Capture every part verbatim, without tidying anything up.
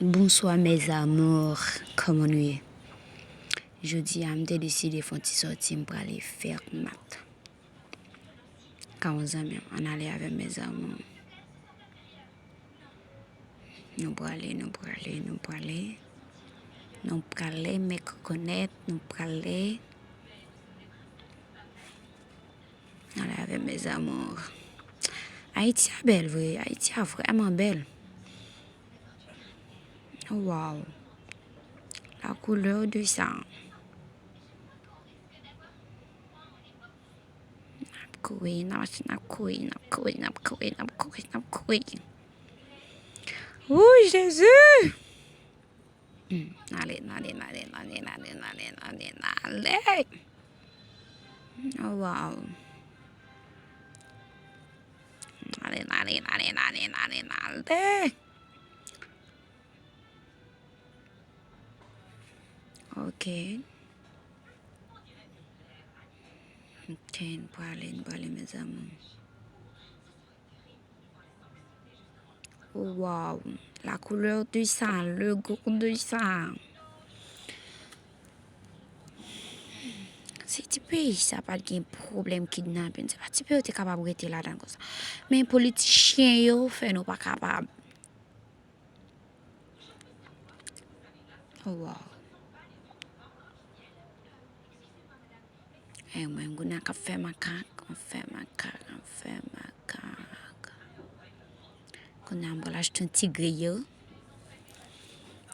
Bonsoir mes amours, kòman nou ye? Jodi a m te deside fè yon ti sòti, m prale fè mat. Ka yon zanmi m, ann ale avè m mes amours. Nou prale, nou prale, nou prale. Nou prale, mes coconettes, nou prale. Ale avè m mes amours. Ayiti a bèl vre, Ayiti a vrèman bèl. Oh, wow. La couleur de ça. N ap kouri, n ap, n ap kouri, n ap kouri, n ap kouri, n ap kouri, n ap kouri. Wouy, Jezi! Hmm, ale, ale, ale. Oh, wow. Ale, ale, ale. Ok. Ok, n prale, n prale, mes amours. Wow, la couleur de ça, le goût de ça. Si ti peyi sa pa t gen pwoblèm kidnapin, se pa ti peyi yo te kapab rete ladan konsa. Men politichyen yo fè nou pa kapab. Oh, wow. Ay, mwen, kounye a k ap fè makak, ap fè makak, ap fè makak. Kounye a, m pral achte yon ti griyo.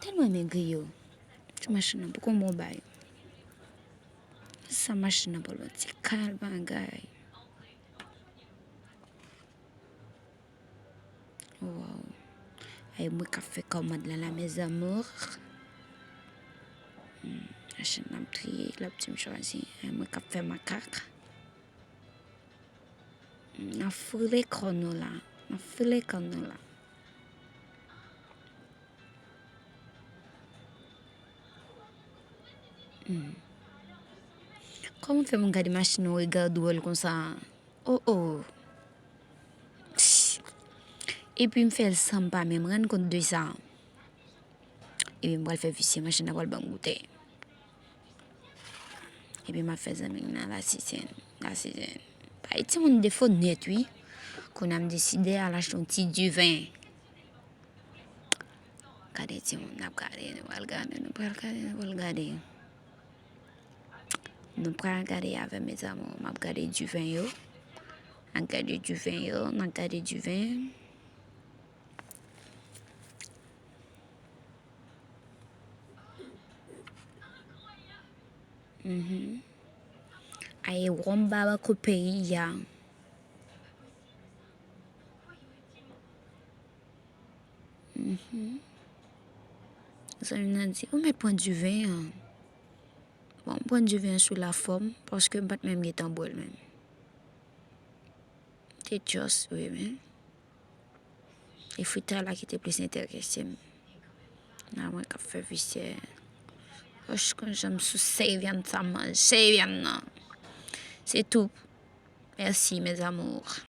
Tèlman renmen griyo. Ti machin nan, poko m bon bay. Sa machin nan pral bon ti kal bagay. Wow. Ay, mwen k ap fè kòmand la, la, mes amours. Hmm, machin nan ap triye, l ap di m chwazi. Ay, mwen k ap fè makak. Hmm, n ap foule kò nou la. N ap foule kò nou la. Hmm. Kòman fè moun gade machin nan yon rega dwòl konsa? Oh, oh. Epi m fè l san m pa menm rann kont de sa. Epi m pral fè visye machin nan pral ban m goute. Epi m ap fè zanmi m nan lasizèn, lasizèn. Bay timoun defo nèt, wi. Kounye a m deside al achte yon ti diven. Gade timoun, n ap gade, nou pral gade, nou pral gade, nou pral gade. Nou pral gade avè mes amours, m ap gade diven yo. N ap gade diven yo, n ap gade diven. Mhm. Ay, wòm ba bako peyi a. Mhm. Zanmi m nan di, ou mèt pran diven an. Bon, m pran diven an sou lafòm, paske m pa t menm gentan bwè l menm. Te just, wi, men. E fritay la ki te plis enterese m. Nan mwen k ap fè visye. Wòch, konn jan m souse vyann sa, m manje vyann nan. Se tou. Mèsi, mes amours.